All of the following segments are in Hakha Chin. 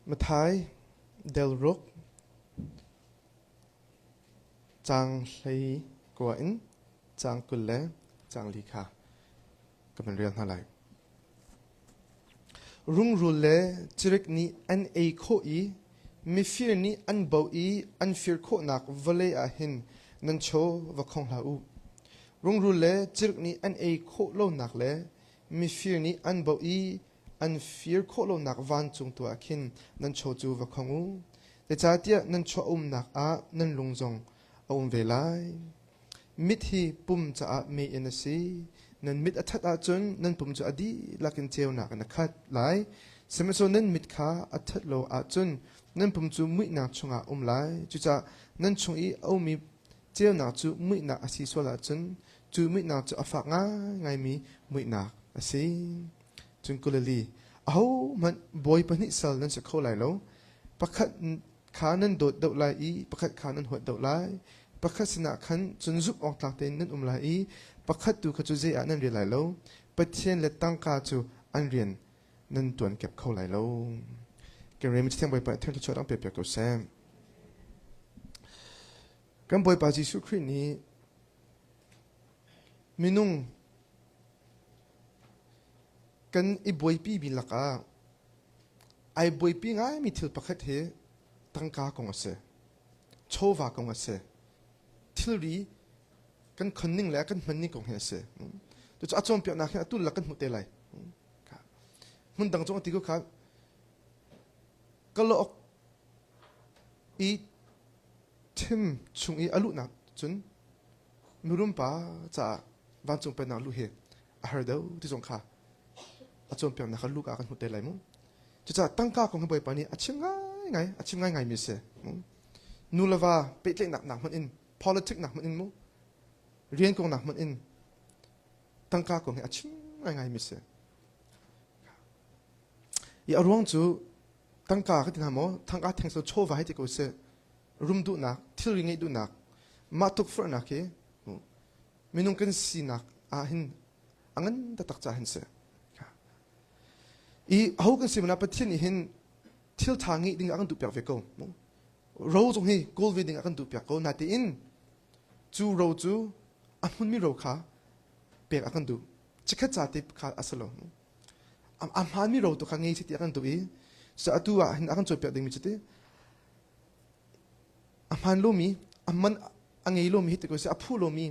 Matthai del ruk caang 19 in caang 20 le caang li kha ka van rel hna lai. Rungrul le cirik nih an ei khawh i mifir nih an boh i an fir khawhnak vawlei ah hin nan chaw va khong hlah u. Rungrul le cirik nih an ei khawh lonak le mifir nih an boh i an fir khawh lonak vancung tu ah khin nan chaw cu va khong u. Zeicahtiah nan chaw a umnak ah nan lung zong a um ve lai. Mit hi pum caah meiinn a si. Nan mit a ṭhat ahcun nan pum cu a dihlak in ceunak in a khat lai. Sihmanhsehlaw nan mit kha a ṭhat lo ahcun nan pum cu muihnak chungah a um lai. Cucaah nan chung i a ummi ceunak cu muihnak a si sual ahcun cu muihnak cu a fak ngaingaimi muihnak a si. Cun Galilee, ahohmanh bawi pahnih sal nan si kho lai lo. Pakhat kha nan dawt deuh lai i pakhat kha nan huat deuh lai. Pakhat sinah khan cun zumh awk tlak tein nan um lai i pakhat tu kha cu zei ah nan rel lai lo. Pathian le tangka cu an rian nan tuan kep kho lai lo. Kan rian Thiang Bawipa nih thil chuah pe piak ko seh. Kan Bawipa Jesuh Khrih nih minung kan i buaipi mi lakah ai buaipi ngaimi thil pakhat hi tangka kong a si. Chawva kong a si. Thilri kan khonning le kan hmanning kong hi a si. Cucu a cawnpiaknak hi atu lak kan hmuh te lai. Hmun dang cung a ti ko kha kalauk i thim chung i a luhnak cun mirum pa caah vancung pennak luh hi a har deuh ti zong kha a cawnpiaknak kha Luka kan hmuh te lai mu. Cucaah tangka kong hi Bawipa nih a chim ngaingai, a chim ngaingai mi a si. Nu le va pehtlaihnak nak hmanh in, politics nak hmanh in mu, rian kong nak hmanh in tangka kong hi a chim ngaingai mi a si. I a ruang cu tangka ka ti hna maw, tangka theng so chawva hi ti ko seh, rum duhnak, thilri ngeih duhnak, mah tukforhnak hi minung kan sinak ah hin a ngan taktak ca hin si. I ho kan si mana Pathian nih hin thil tha ngeih ding a kan duh piak ve ko. Ro zong hi kawl ve ding a kan duh piak ko. Natein cu ro cu a hmunmi ro kha pek a kan duh. Chikkhat ca te kha a si lo. A hmaanmi ro tu kha ngei si ti a kan duh i so atu ah hin a kan cawnpiak dingmi cu ti a hmaan lomi a man a ngei lomi hi ti ko si a phu lomi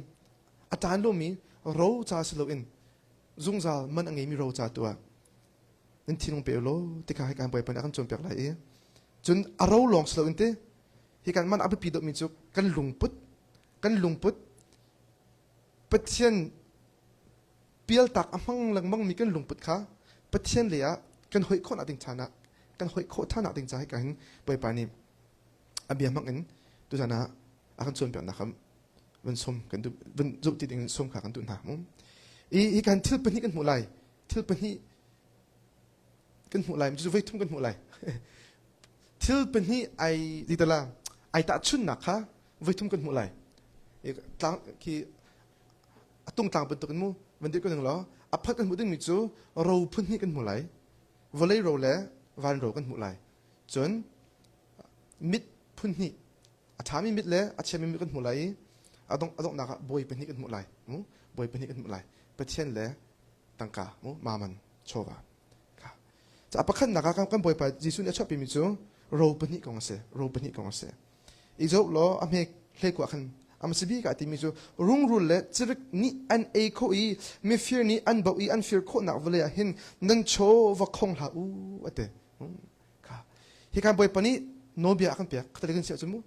a ṭan lomi ro ca si loin zungzal man a ngeimi ro ca tu ah nan thinlung pe law tikha hi kan bawipa nih a kan cawnpiak lai i cun a ro lawng si loin te hi kan man a biapi deuhmi cu kan lungput kan lungput Pathian pialtak a hmang lengmangmi kan lungput kha Pathian lei ah kan hoih khawhnak ding caan ah kan hoih khawh ṭhannak ding ca hi ka hin Bawipa nih a bia hmang in tuzan ah a kan cawnpiaknak kha van sum kan duh van zoh ti ding sum kha kan duh hna mu i hi kan thil pahnih kan hmuh lai thil pahnih kan hmuh lai cu voi thum kan hmuh lai thil pahnih ai ditala ai tahchunnak kha voi thum kan hmuh lai tlang khi a tung tlang bantuk in mu van dir ko ning law a phat kan hmuh dingmi cu ro phun hnih kan hmuh lai vawlei ro le van ro kan hmuh lai cun mit phun hnih a ṭhami mit le a chiami mit kan hmuh lai i a dongh a donghnak ah bawi pahnih kan hmuh lai mu bawi pahnih kan hmuh lai Pathian le tangka mu maman chawva kha ca pakhatnak ah kan bawipa Jesuh nih a chuahpimi cu ro pahnih kong a si ro pahnih kong a si i zoh law a hmek hleikua khan amasibi ka timi cu rungrul le cirik nih an ei kho i mifir nih an boh i an fir khawhnak vawlei ah hin nan chaw va khong hlah u ate kha hi kan bawipa nih nawlbia a kan pek khatali kan siah cu mu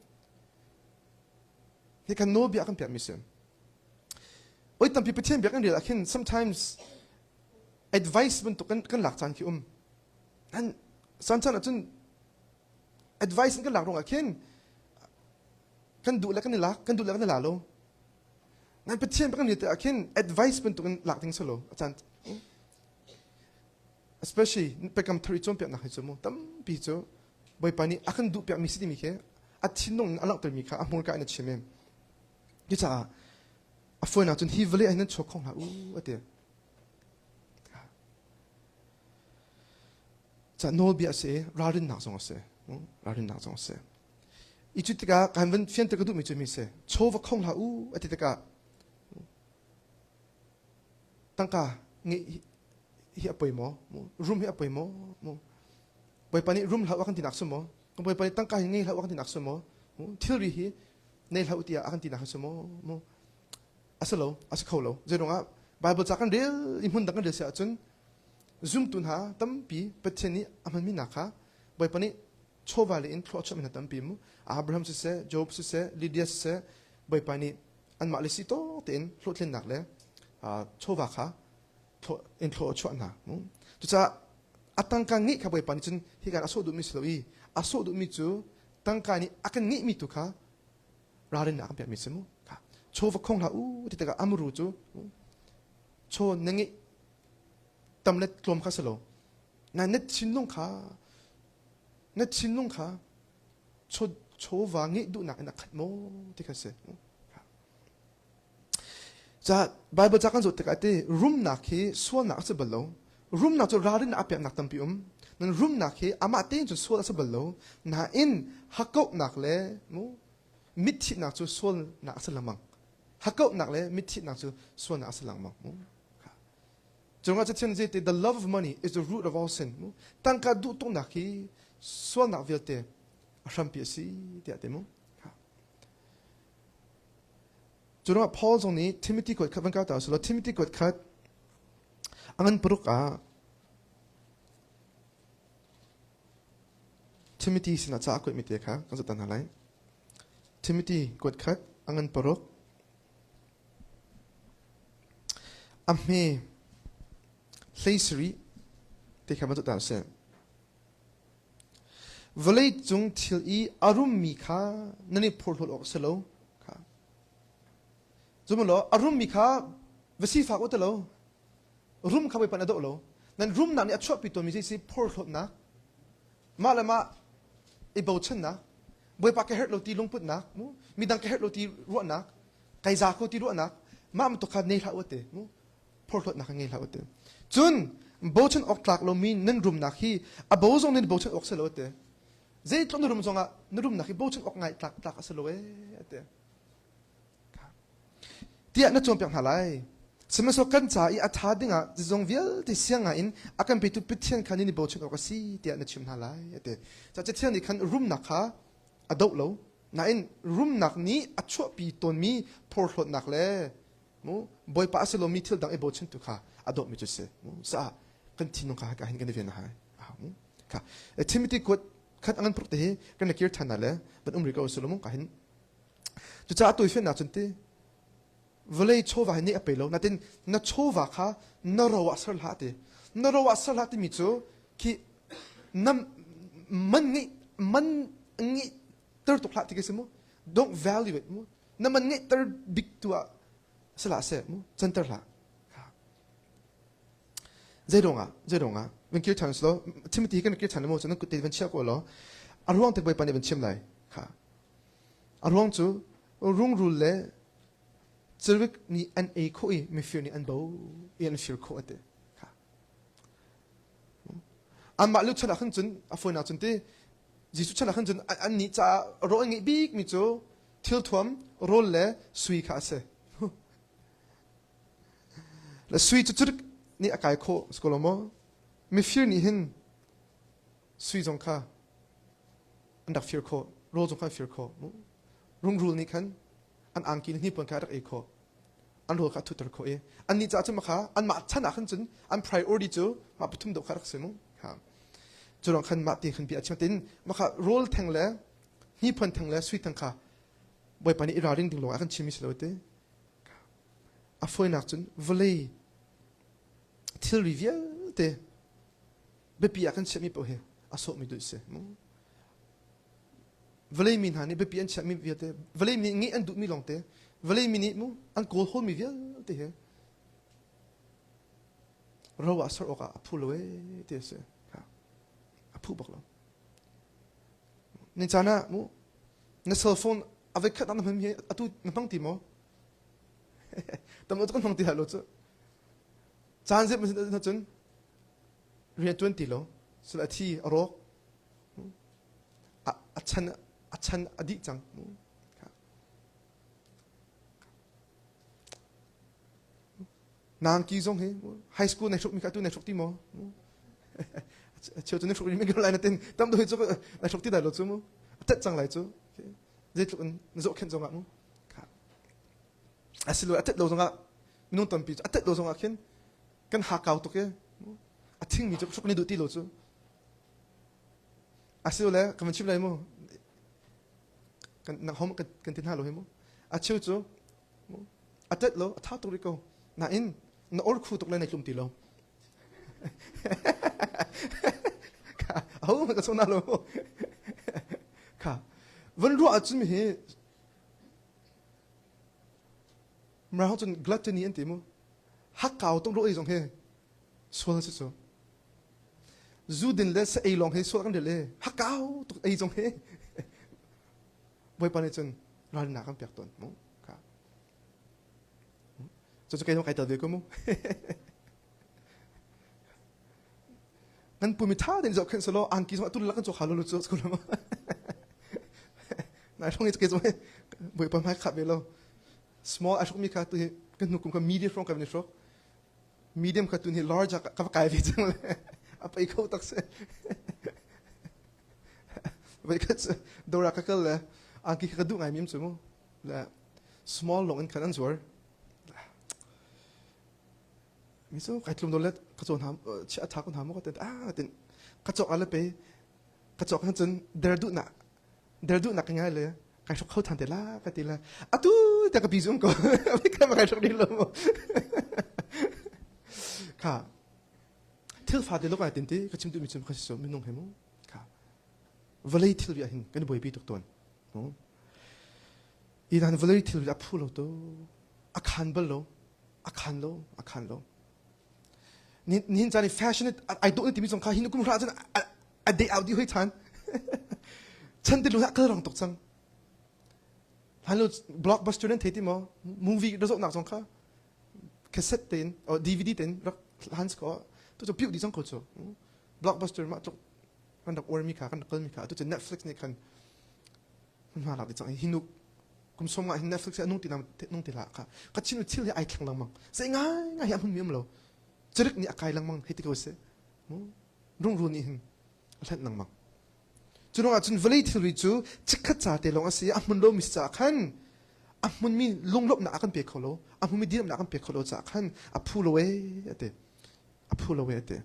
hi kan nawlbia a kan pek mi si oi tampi pathian bia kan rel ah khin sometimes advice bantuk kan kan lak caan khi um an san chan ahcun advice kan lak ruangah khin kan duh le kan i lak kan duh le kan i la lo ngan pathian kan ni te ah khin advice bantuk in lak ding salo a caan especially pekam thar i cawnpiaknak hi cu mu tampi cu Bawipa nih a kan duhpiakmi si timi khi a thinlung in a langhtermi kha a hmurka in a chim em cucaah a fawinak cun hi vawlei ah hin nan chuak kho hlah u a ti. Ca nawlbia a si, ralrinnak zong a si. Ralrinnak zong a si. I cu tikah kan van fianter ka duhmi cu mi si. Chaw va khong hlah u a ti tikah tangka ngeih hi a poi maw? Rum hi a poi maw? Bawipa nih rum hlah u a kan tinak si maw? Bawipa nih tangka hi ngei hlah u a kan tinak si maw? Thilri hi nei hlah u tiah a kan tinak si maw? A si lo, a si kho lo. Zeiruangah Bible ca kan rel i hmun dang kan rel si ahcun zumtu hna tampi Pathian nih a hmanmi hna kha Bawipa nih chawva le in thlua chuahmi hna tampi mu Abraham siseh, Job siseh, Lydia siseh Bawipa nih anmah le si tawk tein hlawhtlinnak le chawva kha in thlua a chuah hna. Cucaah a tangka ngeih kha Bawipa nih cun hika a sawh duhmi si lo i a sawh duhmi cu tangka nih a kan ngeihmi tu kha ralrin a kan pekmi si mu. Chaw va khong hlah u ti tikah amru cu chaw na ngeih tam le tlawm kha si lo. Na na thinlung kha na thinlung kha chawva ngeih duhnak in a khat maw ti kha si. Ca Bible ca kan zoh tikah ti rumnak hi sualnak a si bal lo. Rumnak cu ralrin a peknak tampi um. Nan rumnak hi amah tein cun sual a si bal lo. Nain hakkauhnak le mu mitthihnak cu sualnak a si lengmang. Hakkauhnak le mitthihnak cu sualnak a si lengmang. Mu. Cungah Cathiang nih the love of money is the root of all sin. Mu. Tangka duh tuknak hi sualnak vialte a hrampi a si tiah ti mu. Cu ruangah Paul zong nih Timothy kuat khat van kau ta usih law Timothy kuat khat a ngan paruk ah Timothy sinah ca a kuatmi te kha kan zoh hna lai. Timothy kuat khat a ngan paruk a hme hlei sarih te kha van zoh ta usih. Vawleicung thil i a rummi kha nan i phorhlawt awk a si lo. Kha. Cumulaw a rummi kha va sifak u ti lo. Rum kha Bawipa nih a doh lo. Nan rumnak nih a chuahpi tawnmi zei si phorhlawtnak, mah le mah i bochannak, Bawipa ka herh lo ti lungputnak, mu midang ka herh lo ti ruahnak, kai za ko ti ruahnak, mah bantuk kha nei hlah u ti, mu phorhlawtnak kha ngei hlah u ti. Cun bochan awk tlak lomi nan rumnak hi a bo zong nih bochan awk si lo ti. Zeitluk na rum zongah na rumnak hi bochan awk ngai tlak tlak a si lo ee ti. Tiah na cawnpiak hna lai. Sihmanhsehlaw kan ca i a ṭha dingah zeizong vialte siang in a kan petu Pathian kha nan i bochan awk a si tiah na chim hna lai a ti. Caah Cathiang nih khan rumnak kha a doh lo. Nain rumnak nih a chuahpi tawnmi phorhlawtnak le mu bawipa a si lomi thil dang i bochan tu kha a dawhmi cu si mu saah kan thinlung kha ka hin kan i ven a hai mu kha Timothy kuat khat angan purk te hi kan le kir than le van um ri ko sulu mu ka hin cucaah tuifiannak cun ti vawlei chawva hi nih a pe lo natin na chawva kha na ro ah ser hlah ti na ro ah ser hlah timi cu khi na man ngeih man ngeih ter tuk hlah ti khi si mu don't value it mu na man ngeihter bik tu ah sila seh mu canter hlah zei ruangah zei ruangah van kir ṭhan silo Timothy kan kir ṭhan mu cu nan kut te van chiah ko law a ruang te Bawipa nih van chim lai kha a ruang cu rungrul le cirik nih an ei khawh i mifir nih an bo i an fir khawh ate kha anmah lu chan ah khan cun a fawinak cun ti Jesuh chan ah khan cun an nih caah rawh an ngeih bik mi cu thilthuam rawl le sui kha a si le sui cu curik nih a kai khawh si ko lo maw mifir nih hin sui zong kha an rak fir khawh rawl zong kha an fir khawh rungrul nih khan an angki le hnipuan kha a rak ei khawh an rawl kha a thutter khawh i annih caah cun kha anmah chan ah khan cun an priority cu mah pathum deuh kha rak si mu cu ruang khan mah ti khan bia a chim tin mah kha rawl theng le hnipuan theng le sui theng kha Bawipa nih i ralring ding lawng a kan chimmi si lo te a fawinak cun vawlei thilri vialte biapi ah kan chiahmi paoh hi a sawhmi duh si mu vawlei mi hna nih biapi an chiahmi vialte vawlei mi ngeih an duhmi lawngte vawlei mi nih mu an kawl hawlmi vialte hi ro ah ser awkah a phu lo ee ti a si a phu bak lo Ni caan ah mu na cell phone a voi khat ah na hman hi atu na hmang ti maw? Tam lo cu kan hmang ti hlah lo cu. Caan zep na cun rian tuan ti lo. Sul a thi a rawk. A chan a chan a dih cang. Nangki zong hi high school na hruk mi kha tu na hruk ti maw? Cheu cu na hruk mi ko lai na tin tam deuh cu na hruk ti dai lo cu mu. A tet cang lai cu. Zeitluk in na zohkhenh zong ah mu. Asilo a tet lo zong ah minung tampi cu a tet lo zong ah khin kan hakau tuk i a thingmi cu hruk ni duh ti lo cu. Asilo le kan van chim lai mu. Kan nang hom kan tin hna lo hi mu. A cheu cu a tet lo a tha tuk rih ko nain na or khu tuk le nai tlum ti lo kha aho ka so na lo kha van ruah ahcun hi mra cun gluttony an ti mu hakkau tung ro ei zong hi sual si cu zu din le sa ei lawng hi sual kan rel e hakkau tuk ei zong hi Bawipa nih cun ralrinnak kan pek tawn mu kha cu cu kei kai tel ve ko mu nan pumi tha den zoh khen selo angki zong atul lakan cho khalo lu chu school ma nai thong ke zong bawipa hmai kha ve lo small a mi kha tu hi kan hnu kum kha medium from ka ni frok medium kha tu ni large ka kai ve chang le a pai kho tak se Voikhat cu dawr ah ka kal le angki kha ka duh ngaimi um cu mu. Le small lawng in khan an zuar. Mi cu kai tlum dawr le ka caw hna chiah a tha ko hna maw ka ti ah tin ka cawk ah le pe ka cawk han cun der duh nak der duh nak ka ngai le kai hruk kho than te la ka ti le atu te ka pi zum ko kai ma kai hruk ding lo mu kha thil fate lok ai tin ti ka chim duhmi cu ka si minung he mu kha vawlei thilri ah hin kan i buaipi tuk tawn Iran vawlei thilri a phu lo to a khan bal lo a khan lo a khan lo nihin caan i fashion ai dawh timi zong kha hin kum hra cun a day out dih hoi than chan ti lu kal rang tuk cang hlan lo blockbuster nan thei ti maw movie ra zoh nak zong kha cassette tein or DVD tein rak hlan ko tu cu piu di cang ko cu blockbuster mah tluk kan rak uar mi kha kan rak kal mi kha tu cu Netflix nih khan hma lak di cang hi nu kum som nga hin Netflix nung ti nung ti la kha ka chin thil hi ai thleng lengmang sei ngai ngai hi a hmun mi um lo cirik nih a kai lengmang hei ti ko se rungru nih hin a hlenh lengmang Cu ruangah cun vawlei thilri cu chikkhat ca te lawng a si i a hmun lomi si caah khan a hmunmi lunglawmhnak a kan pe kho lo, a hmunmi dirhnak a kan pe kho lo caah khan a phu lo ee a ti. A phu lo ee a ti.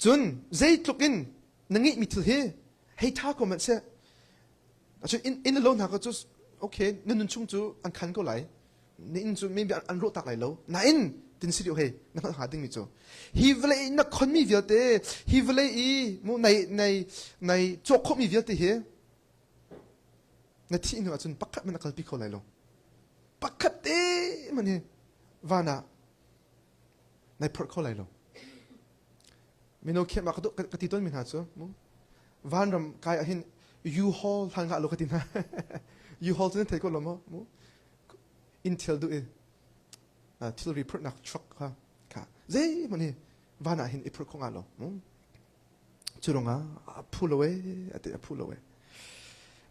Cun zeitluk in na ngeihmi thil hi hei ṭha ko hmanh seh. Cun inn inn le lo hna cu okay na nun chung cu an khan ko lai. Na inn cu maybe an rawh tak lai lo. Nain tin si deuh hei na hngalh hnga dingmi cu hi vawlei i na khonmi vialte hi vawlei i mu nai nai nai cawk khawhmi vialte hi na thih hnu ahcun pakhat man a kalpi kho lai lo. Pakhat te man hi van ah nai phorh kho lai lo. Mino khiam ah ka ti tawnmi hna cu vanram kai ah hin U-Haul hlan ngah lo ka ti hna. U-Haul cu nan thei ko lo maw? Inn thil duh i thilri phurhnak truck kha kha zeihmanh hi van ah hin i phurh kho nga lo. Cu ruangah a phu lo ee a ti a phu lo ee.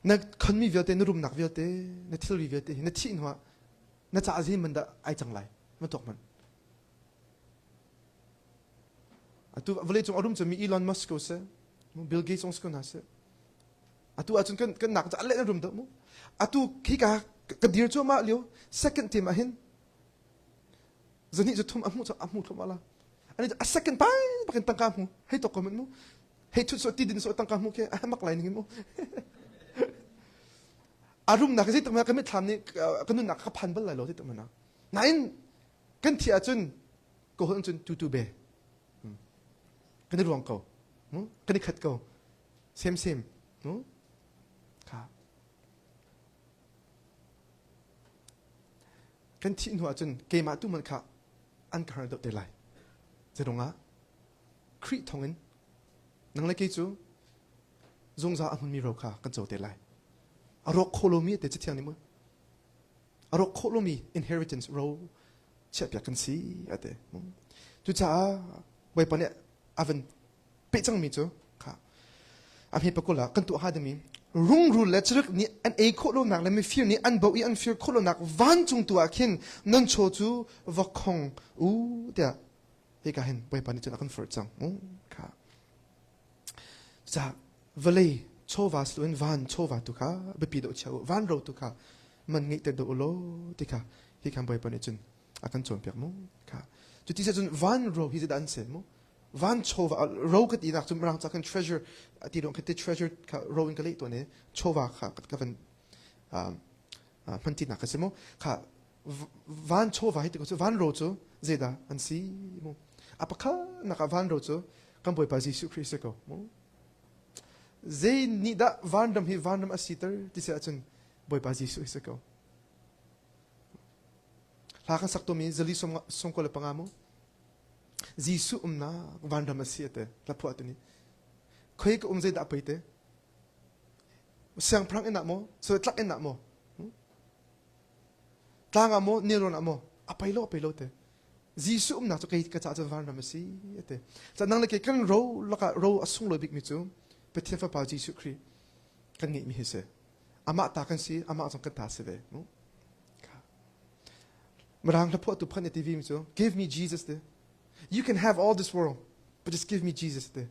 Na khonmi vialte na rumnak vialte na thilri vialte hi na thih hnuah na caah zeihmanh dah ai cang lai ma tuak hmanh. Atu vawleicung a rum cemmi Elon Musk ko seh, Bill Gates zong si ko hna seh. Atu ahcun kan kan nak cu a leh na rum deuh mu. Atu khika ka dir cuahmah lio second team ah hin zani cu thum a hmu a hmu thluahmah la. Ani a second pai bakin tangka hmu. Hei tok ko mu. Hei thut so ti din so tangka hmu ke a mak lai ning mu. A rum nak zei tak ka mitthlam nih ka nunnak ka phan bal lai lo ti tak mana. Nain kan thi ahcun ko hon cun tu tu be kan i ruang ko kan i khat ko same same kha kan thih hnu ahcun keimah tu man kha an ka har deuh te lai zerung ah Khrih thawngin nang le kei cu zungzal a hmunmi ro kha kan co te lai a rawk kho lomi te cathiang nih mu a rawk khawh lomi inheritance ro chiahpiak kan si a ti. Cucaah Bawipa nih a van Peh cangmi cu kha a hme pakul ah kan tuah hnga dingmi rungrul le cirik nih an ei khawh lonak le mifir nih an boh i an fir khawh lonak vancung tu ah khin nan chaw cu va khong u tiah hika hin Bawipa nih cun a kan forh cang u kha ca vawlei chawva si loin van chawva tu kha biapi deuh chia u van ro tu kha man ngeihter deuh u law ti kha hi khan Bawipa nih cun a kan cawnpiak mu kha cu ti cun van ro hi zeidah an si mu van chawva ro ka ti nak cu mirang ca khan treasure ti dong kha ti treasure kha ro in ka leh tawn i chawva kha ka van hman ti nak ka si mu kha van chawva hi ti ko cu van ro cu zeidah an si mu a pakhat nak ah van ro cu kan Bawipa Jesuh Khrih si ko mu zei nih dah vanram hi vanram a siter ti si ahcun Bawipa Jesuh hi si ko Hla kan sak tumi zali sawmkua le panga mu. Jesuh umnak vanram a si ate hla phuah tu nih. Khoi ka um zeidah pei te? Siangpahrang inn ah maw? So tlak inn ah maw? Tlang ah maw? Nelrawn ah maw? A pei lo a pei lo te. Jesuh umnak cu kei ka caah cun vanram a si ate. Ca nang le kei kan ro lakah ro a sunglawi bikmi cu Pathian Fapa Jesuh Khrih kan ngeihmi hi si. Amah ta kan si, amah zong kan ta si ve. Mirang hla phuahtu pakhat nih a ti mi cu give me Jesus te. You can have all this world, but just give me Jesus te.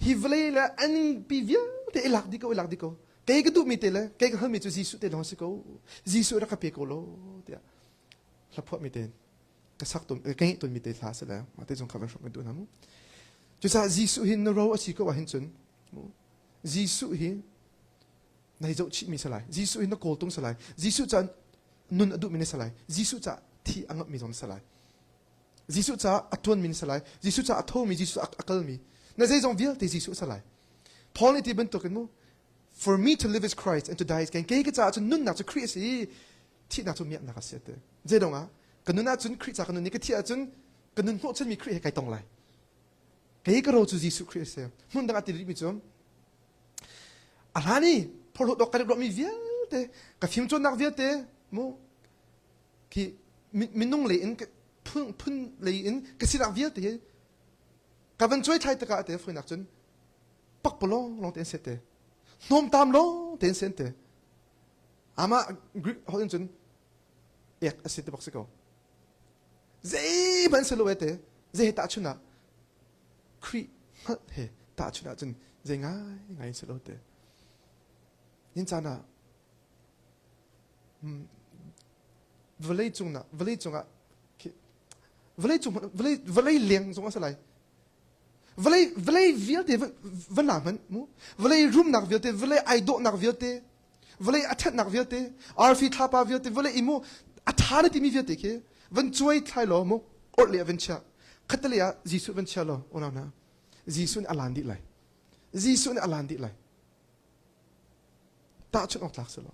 Hi vawlei le an pi vialte i lak dih ko, i lak dih ko. Kei ka duhmi te le kei ka halmi cu Jesuh te lawng si ko. Jesuh rak ka pe ko lo tiah hla phuahmi te ka sak tawn ka ngeih tawnmi te hla si le mah te zong kha van hrawmh kan duh hna mu. Cucaah Jesuh hi na ro a si ko ahhin cun Jesuh hi na hi zohchihmi si lai. Jesuh hi na kawltung si lai. Jesuh ca nun a duhmi na si lai. Jesuh ca thi a ngamhmi zong na si lai. Jesuh ca a ṭuanmi na si lai. Jesuh ca a thomi, Jesuh a kalmi. Na zeizong vialte Jesuh si lai. Paul nih ti bantukin mu, for me to live is Christ and to die is gain. Kei ka caah cun nunnak cu Khrih a si i thihnak cu miaknak a si a ti. Zeidong ah ka nun ahcun Khrih ca ka nun i ka thih ahcun ka nun hnawhchanmi Khrih he kai tong lai. Kei ka ro cu Jesuh Khrih a si. Hmun dang ah ti rihmi cu a hlan i phorhlawt awk kan i ruahmi vialte ka fimcawnnak vialte mu khi minung lei in phun phun lei in ka sinak vialte hi ka van cuai thlai tikah te foinak cun pakpalawng lawng te an se te hnawmtam lawng te an se te amah Greek holh in cun ek a si te bak si ko zeihmanh si lo te zei he tahchun ah Khrih hngalh he tahchunh ahcun zei ngaingai in si lo te. Nin caan ah vawlei cung na vawlei cungah vawlei cung vawlei vawlei leng zong a si lai vawlei vawlei vialte va la hmanh mu vawlei rumnak vialte vawlei ai dawhnak vialte vawlei a ṭhatnak vialte arfi thlapa vialte vawlei i mu a ṭha na timi vialte khi van cuai thlai law mu orh le van chia khattale ah Jesuh van chia law unau hna Jesuh nih a lan dih lai Jesuh nih a lan dih lai tahchunh awk tlak si lo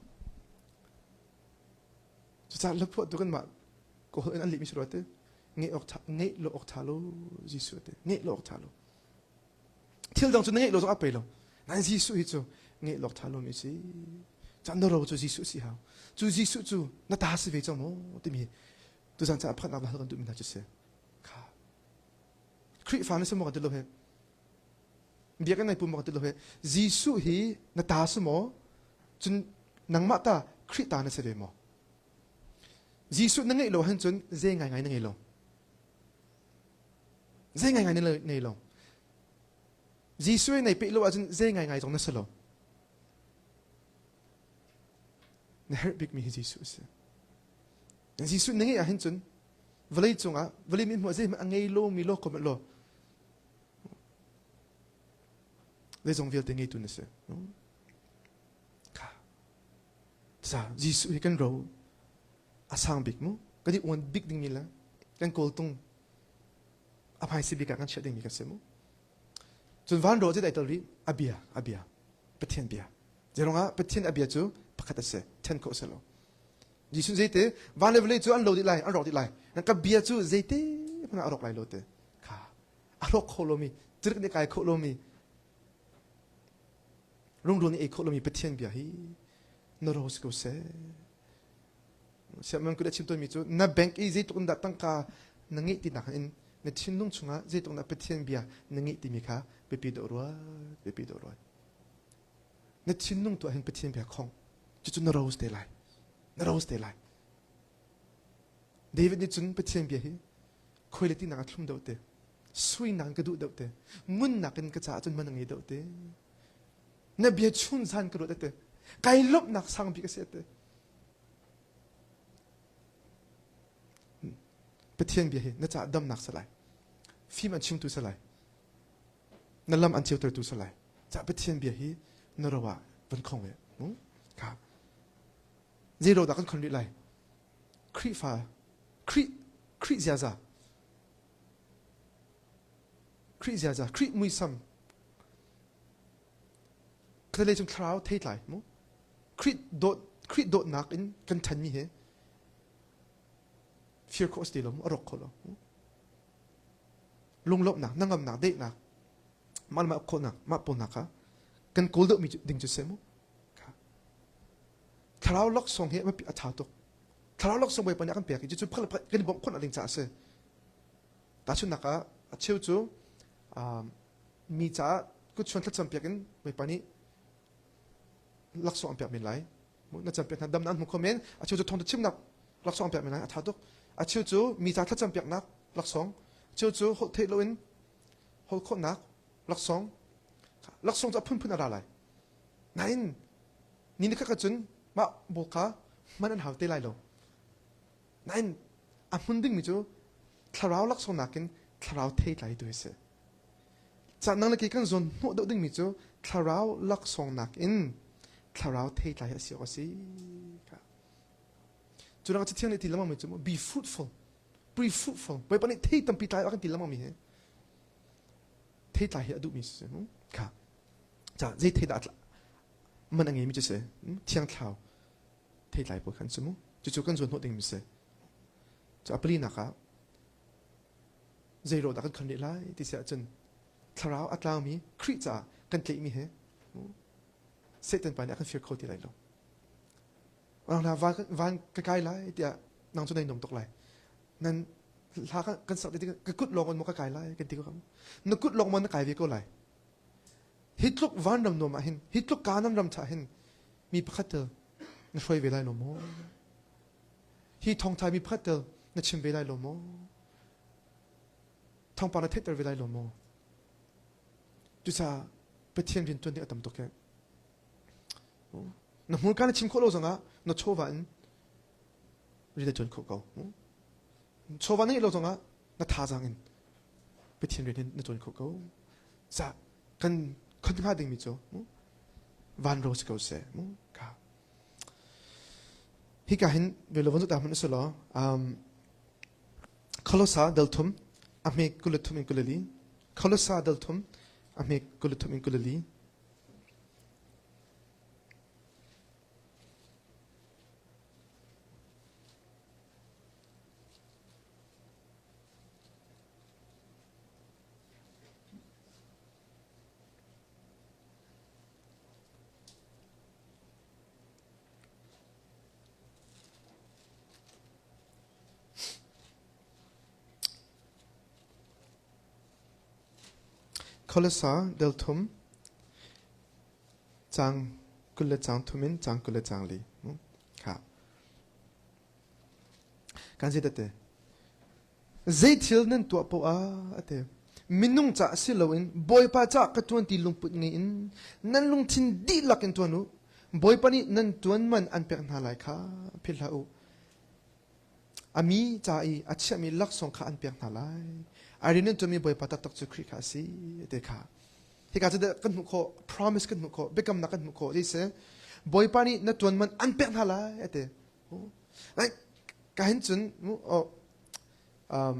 cucaah laphuah tu kan mah kawl in an lehmi si rua te ngeih awk ṭha ngeih lo awk ṭha lo Jesuh te ngeih lo awk ṭha lo Thil dang cu na ngeih lo zong a pei lo. Nain Jesuh hi cu ngeih lawk ṭha lomi si. Caan na ro cu Jesuh si hau. Cu Jesuh cu na ta si ve cang maw timi tuzan caah pakhatnak na hal kan duhmi hna cu si. Kha. Khrihfa na si maw kan ti lo he. Biakinn nai pum maw kan ti lo he. Jesuh hi na ta si maw? Cun nangmah ta Khrih ta na si ve maw? Jesuh na ngeih lo ahhin cun zei ngaingai na ngei lo. Zei ngaingai na nei lo. Jesuh nei peh lo ahcun zei ngaingai zong na si lo. Na herh bikmi hi Jesuh a si. Jesuh na ngeih ahhin cun vawlei cungah vawlei min hmuh zeihmanh a ngei lomi law ko law zeizong vialte ngeitu na si. Kha. Sa Jesuh hi kan ro a sang bik mu kan i uan bik dingmi le kan kawltung a hmaisi bik ah kan chiah dingmi kan si mu cun van ro cu dai tel rih a bia a bia Pathian bia zeirong ah Pathian a bia cu pakhat a si then khawh si lo Jesuh zeite van le vawlei cu an lo dih lai an rawk dih lai nan ka bia cu zeite hmanh a rawk lai lo te kha a rawk kho lomi cirik nih kai kho lomi rungrul nih ei kho lomi Pathian bia hi na ro si ko seh Siamang kut a chim tawnmi cu na bank i zeitluk in dah tangka na ngeih ti nak in. Na thinlung chungah zeitluk dah Pathian bia na ngeih timi kha biapi deuh ruat, biapi deuh ruat. Na thinlung tuah hin Pathian bia khong. Cucu na rose te lai. Na rose te lai. David nih cun Pathian bia hi khoi le tinak a thlum deuh te. Sui nak in ka duh deuh te. Ngun nak in ka caah cun man a ngei deuh te. Na bia chun zan ka ruat te. Kai lawmhnak sang bik a si te. Pathian bia hi na caah damnak si lai. Fim an chimtu si lai. Na lam an ceutertu si lai. Cah Pathian bia hi na ro ah van khong ve. Kha. Zei ro dah kan khon rih lai? Khrihfa, Khrih, Khrih ziaza. Khrih ziaza, Khrih muisam. Khatalei cung thlarau theitlai mu. Khrih dawt Khrih dawtnak in kan ṭhanmi hi fir khawh a si ti lo mu, a rawk kho lo. Lunglawmhnak, hnangamnak, daihnak, mah le mah khawhnak, mah pawlnak kha kan kawl deuhmi ding cu si mu. Thlarau laksawng hi a ṭha tuk. Thlarau laksawng Bawipa nih a kan pek i cucu pakhat kan i bawmh khawhnak ding caah a si. Tahchunhnak ah a cheu cu mi caah kutchuan thlacam piak in Bawipa nih laksawng an pek men lai. Na cam piak hna dam na an hmu kho men. A cheu cu thawngtha chimnak laksawng an pek men lai a tha tuk. A cheu cu mi ca thlacam piaknak laksawng. A cheu cu holh theih loin holh khawhnak laksawng. Laksawng cu a phunphun a ra lai. Nain ni ni khat cun mah bul kha hman an hau te lai lo. Nain a hmun dingmi cu thlarau laksawng nakin thlarau theitlai tu hi si. Ca nang le kei kan zawn hnawh deuh dingmi cu thlarau laksawng nakin thlarau theitlai a si awk a si. Cu rang Cathiang nih ti lengmang mi cu be fruitful, be fruitful. Bawipa nih thei tampi tlai a kan ti lengmang mi hi theitlai hi a duhmi si kha. Ca zei thei dah man a ngeimi cu si thiang thlau theitlai pawl khan si mu. Cucu kan zawn hnawh dingmi si. Cu a palinak ah zei dah kan khon rih lai ti si ahcun thlarau a tlaumi Khrih caah kan tlaihmi hi Satan pa nih a kan fir kho ti lai lo. Orang van, van ka kai lai tiah nang cu nai nuam tuk lai. Nan hla kan sak ti ka kut lawng in maw ka kai lai kan ti ko na kut lawng maw na kai ve ko lai. Hi tluk vanram nuam ah hin hi tluk Kanaan ram cha hin mi pakhat tel na hruai ve lai lo maw? Hi thawngtha mi pakhat tel na chim ve lai lo maw? Thawngpang na theihter ve lai lo maw? Cucaah Pathian rian ṭuan ding a tam tuk he. Na hmurka na chim khawh lo zongah na chawva in rian na ṭuan khawh ko. Chawva na ngeih lo zongah na thazaang in Pathian rian hin na ṭuan khawh ko. Ca kan khon hnga dingmi cu vanro si ko seh. Ka Hika hin velo van ta hmanh u law um, Kolosa dal thum a hme 23 in 24 Kolosa dal thum a hme 23 in 24 Kolosa del thum cang 20 le cang thum in cang 20 le cang li. Kha. Kan si te. Zeithil nan tuah poah ah a ti. Minung caah si loin Bawipa caah ka ṭuan ti lungput ngei in nan lungthin dihlak in ṭuan u. Bawipa nih nan ṭuan man an pek hna lai kha philh hlah u. A mi ca i a chiahmi laksawng kha an pek hna lai. A rian nan ṭuanmi Bawipa taktak cu Khrih kha a si ti kha. Hika cu kan hmuh khawh, promise kan hmuh khawh, biakamnak kan hmuh khawh. Zei si? Bawipa nih na ṭuan man an pek hna lai a ti. Like, ka hin cun oh, um,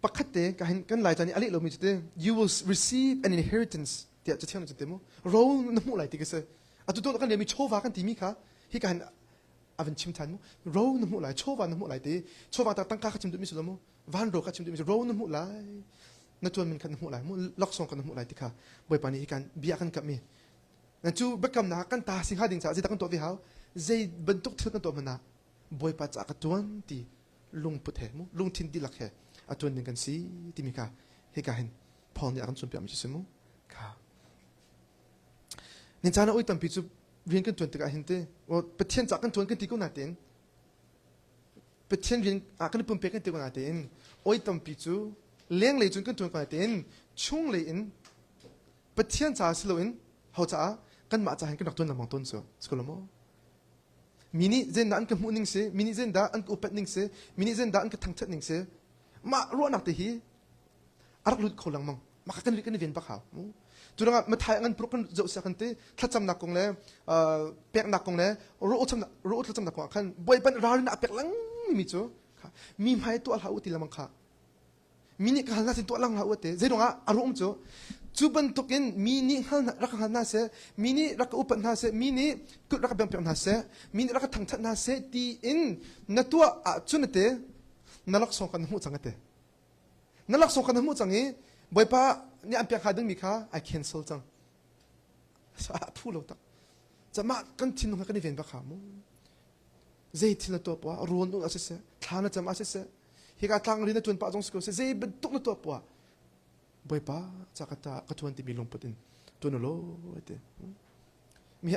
pakhat te ka hin kan lai caan i a leh lomi cu te you will receive an inheritance tiah cathiang nih cun te mu ro na hmuh lai ti ka si atu to kan lemi chawva kan timi kha hi ka hin a van chim than mu ro na hmuh lai chawva na hmuh lai ti chawva ta tangka kha chim duhmi si lo mu van ro kha chim duhmi si ro na hmuh lai na tuan min kha na hmuh lai mu laksawng kha na hmuh lai ti kha bawipa nih hi kan bia kan kamh mi cu biakamnak kan ta si hnga ding caah zeidah kan tuah ve hau zei bantuk thil kan tuah hmanh ah. Bawipa ca ka tuan ti lungput he mu lungthin dihlak he a tuan ding kan si timi kha hika hin Paul nih a kan cawnpiak mi cu si mu kha nin caan ah oi tampi cu rian kan tuan tikah hin te Pathian ca kan tuan kan ti ko natein Pathian rian ah kan i pumpek kan ti ko natein oi tampi cu lenglei cun kan tuan ko natein chunglei in Pathian ca si loin ho caah kanmah ca hin kan rak tuan lengmang tawn cu si ko lo maw mi nih zeidah an ka hmuh ning si mi nih zeidah an ka upat ning si mi nih zeidah an ka thangthat ning si mah ruahnak te hi a rak lut kho lengmang mah kan kan i ven bak hau cu ruangah mathai ngan pruk kan zoh sia kan ti thlacamnak kong le peknak kong le ro thlacamnak ro thlacamnak kong ah khan bawipa nih ralrin a pek lengmang mi cu mi hmai tuah hlah u ti lengmang kha mi nih ka hal hna sin tuah lang hlah u te zei ruangah a ruang cu cu bantukin mi nih hngal rak ka hal hna seh mi nih rak ka upat hna seh mi nih kut rak ka bengpiak hna seh mi nih rak ka thangthat hna seh ti in na tuah ahcun ate na laksawng kan hmuh cang ate na laksawng kan hmuh cang i bawipa nih an pek hnga dingmi kha ai cancel cang a phu lo tak camah kan thinlung kan i ven bak ha mu zei thil na tuah poah rawn un a siseh thla na cam a siseh hika tlang ri na tuan pah zong si ko seh zei bantuk na tuah poah bawipa ca ka ta ka tuan timi lungput in tuan lo te mi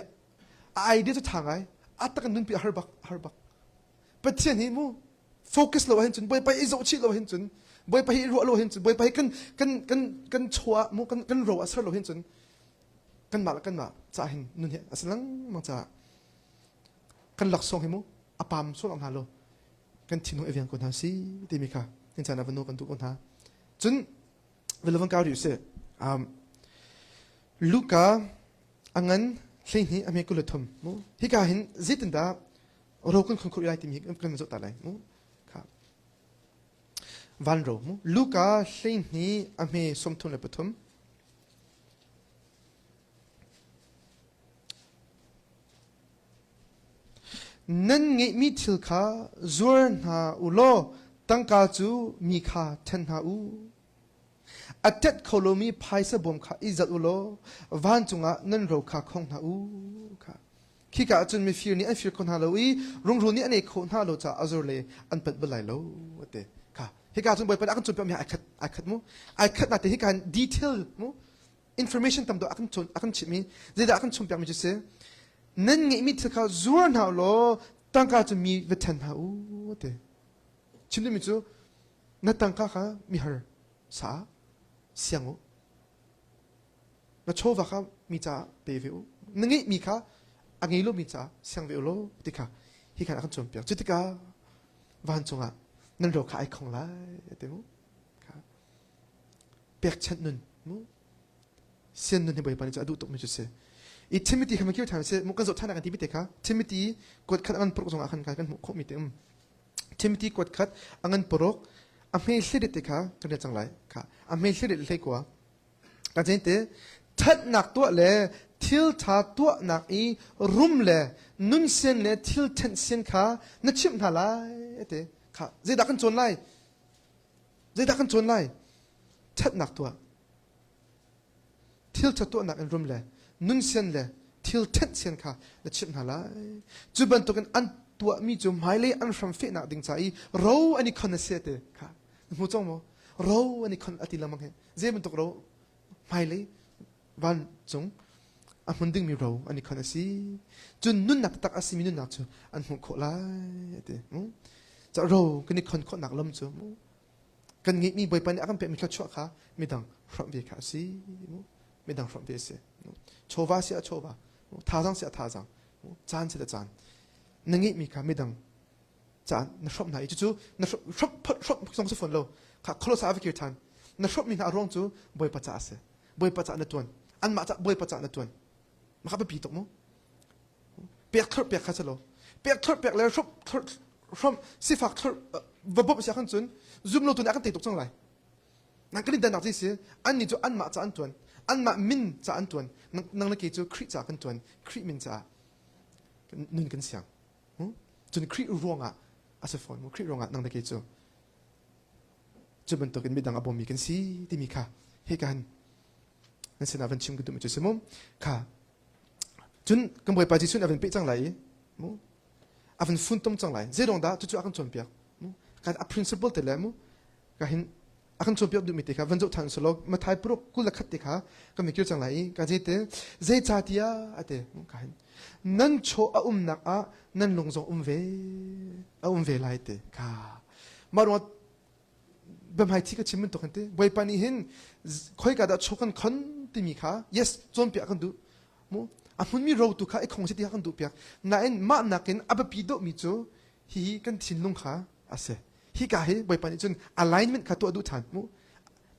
a idea cu tha ngai a tak in nunpi a har bak har bak pathian hi mu focus lo hin cun bawipa i zoh chih lo hin cun bawipa hi ruah lo hin cun bawipa hi kan kan kan kan chua mu kan kan ro a ser lo hin cun kanmah le kanmah ca hin nun hi a si lengmang caah kan laksawng hi mu a pam sual hna lo kan thinlung i veng ko hna si timi kha in caan ah van kan duh ko hna cun velavan kau rih sih um, Luka angan 12 a hme 23 mu hika hin zeitindah ro kan khon khur lai timi kan zoh ta lai mu kha van ro mu Luka 12 a hme 33 Nan ngeihmi thil kha zuar hna u law tangka cu mi kha ṭhen hna u. A ṭet kho lomi phaisa bawm kha i zalh u law vancung ah nan ro kha khong hna u. Kha. Khika ah cun mifir nih an fir kho hna lo i rungrul nih an ei khawh hna lo caah a zur le an panh bal lai lo. A ti. Kha. Hika cun Bawipa nih a kan cawnpiakmi ai khat ai khat mu. Ai khat na te hika hin detail mu information tam deuh a kan a kan chimh i zeidah a kan chimpiakmi cu si nan ngeihmi thil kha zuar hna u law tangka cu mi va ṭhen hna u ti chim duhmi cu na tangka kha mihar sa siang u na chawva kha mi caah pe ve u na ngeihmi kha a ngei lomi caah siang ve u law ti kha hi khan a kan cawnpiak cu tikah vancung ah nan ro kha ai khong lai ti mu pekchanh nun mu sian nun hi bawipa nih cu a duh tukmi cu si i Timothy kha makir ṭhan si mu kan zoh ṭhan kan ti te kha Timothy kuat khat a ngan paruk zongah khan kan hmuh khawhmi te um Timothy kuat khat a ngan paruk a hme hlirit te kha kan rel cang lai kha a hme hlirit hlei kua kan chen te thatnak tuah le thil ṭha tuahnak i rum le nun sian le thil ṭhenh sian kha na chimh hna lai te kha zeidah kan cawn lai Zeidah kan cawn lai? Ṭhatnak tuah. Thil ṭha tuahnak in rum le nun sian le thil ṭhenh sian kha na chimh hna lai. Cu bantukin an tuahmi cu hmailei an hram fehnak ding ca i ro an i khon a si te kha na hmu cang maw? Ro an i khon a ti lengmang hi. Zei bantuk ro? Hmailei vancung a hmun dingmi ro an i khon a si. Cun nunnak taktak a simi nunnak cu an hmuh khawh lai a ti. Ca ro kan i khon khawhnak lam cu kan ngeihmi Bawipa nih a kan pekmi thluachuah kha midang hrawmh ve kha a si. Midang hrawmh ve a si. Chawva si a chawva, thazaang si a thazaang, caan si a caan. Na ngeihmi kha midang caan na hrawmh hna i cucu na hrawmh hrawmh zong si fawn lo kha kholosa a va kir ṭhan na hrawmhmi hna a ruang cu Bawipa caah a si Bawipa caah na ṭuan anmah caah Bawipa caah na ṭuan mah biapi tuk mu pek thlorh pek kha si lo pek thlorh pek le hrawmh thlorh hrawmh sifak thlorh va bawmh sia khan cun zum lo tu nih a kan tei tuk cang lai nang kan in dannak si annih cu anmah caah an ṭuan anmah min caah an ṭuan nang na ke cu Khrih caah kan ṭuan Khrih min caah nun kan siang Cun Khrih ruangah a si fawn mu. Khrih ruangah nang le kei cu cu bantukin midang a bawmmi kan si timi kha hika han nan sinah van chim ka duhmi cu si mu. Kha cun kan Bawipa Jesuh nih a van peh cang lai i mu. a van funtom cang lai. Zeidong dah cucu a kan cawnpiak? Kan a principle te le mu ka hin a kan cawnpiak duhmi te kha van zoh than selaw Mathai paruk 21 te kha kan mikir cang lai i ka zei te zeicatiah ate ka hin nan chaw a umnak ah nan lung zong um ve a um ve lai te kha mah ruang biahmaithi ka chim bantuk hin te Bawipa nih hin khoika dah chaw kan khon timi kha yes cawnpiak kan duh mu a hmunmi ro tu kha i khong si ti kha kan duh piak nain mah nakin a biapi deuhmi cu hihi kan thinlung kha a si hika hi Bawipa nih cun alignment kha tuah duh ṭhan mu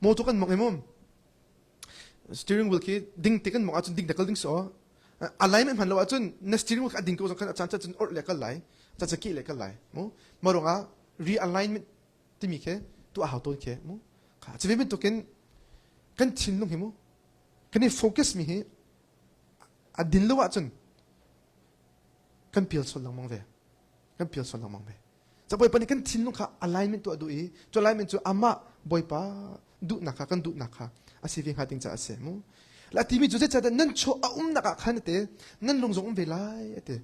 motor kan mong i mu steering wheel khi ding te kan mong ahcun ding te kal ding so alignment hman lo ahcun na steering wheel kha a ding ko zong khan a caan cun orh le kal lai caan ke le kal lai mu mah ruangah realignment timi khi tuah hau tawn khi mu kha cu bantukin kan thinlung hi mu kan i focus mi hi a din lo ahcun kan pial sual lengmang ve kan pial sual lengmang ve Ca Bawipa nih kan thinlung kha alignment tuah duh i cu alignment cu amah Bawipa duhnak kha kan duhnak kha a si ve hnga ding caah a si mu. La timi cu zeicahtiah nan chaw a umnak ah khan ate nan lung zong um ve lai ate.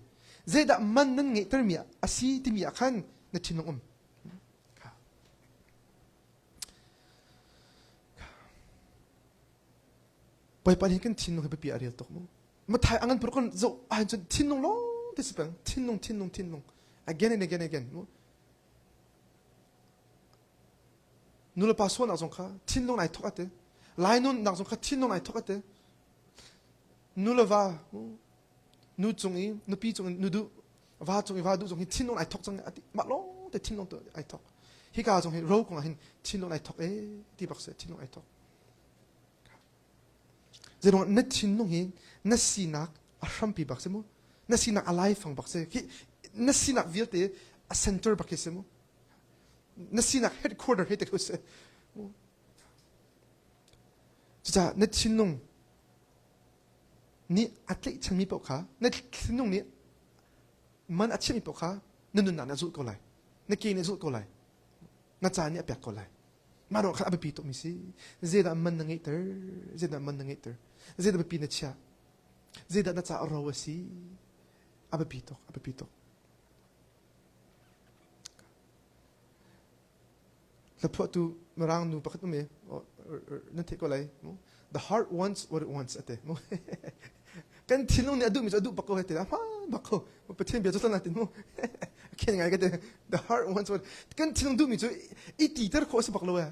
Zeidah man nan ngeihtermi a si timi ah khan na thinlung um. Bawipa nih kan thinlung hi biapi a rel tuk mu. Mathai angan pur kan zoh ahhin cun thinlung lawng te si peng thinlung thinlung thinlung again and again again mu nulepa sualnak zong kha thinlung ai thok ate lai nun nak zong kha thinlung ai thok ate nuleva nu cung i nupi cung i nu duh va cung i va duh zong hi thinlung ai thok cang ati mah lawng te thinlung tu ai thok hika zong hi ro kong ah hin thinlung ai thok e ti bak se thinlung ai thok Zeiruangah na thinlung hi na sinak a hrampi bak si mu. Na sinak a laifang bak si. Hi na sinak vialte a center bak hi si mu. Na sinak headquarter hi te ko si. Cucaah na thinlung nih a tlaihchanmi paoh kha na thinlung nih man a chiahmi paoh kha na nunnak nih a zulh ko lai. Na ke nih a zulh ko lai. Na caan nih a pek ko lai. Mah ruah kha a biapi tukmi si. Zeidah man na ngeihter? Zeidah man na ngeihter? Zeidah biapi na chiah? Zeidah na caah ro a si? A biapi tuk, a biapi tuk. Hlaphuahtu Mirang nu pakhat um i nan theih ko lai. The heart wants what it wants ate. Kan thinlung nih a duhmi cu a duh bak ko he te. A hmaan bak ko. Pathian bia cu tlan tin mu. Khen ngai ka te. The heart wants what kan thinlung duhmi cu i titer khawh a si bak lo eh.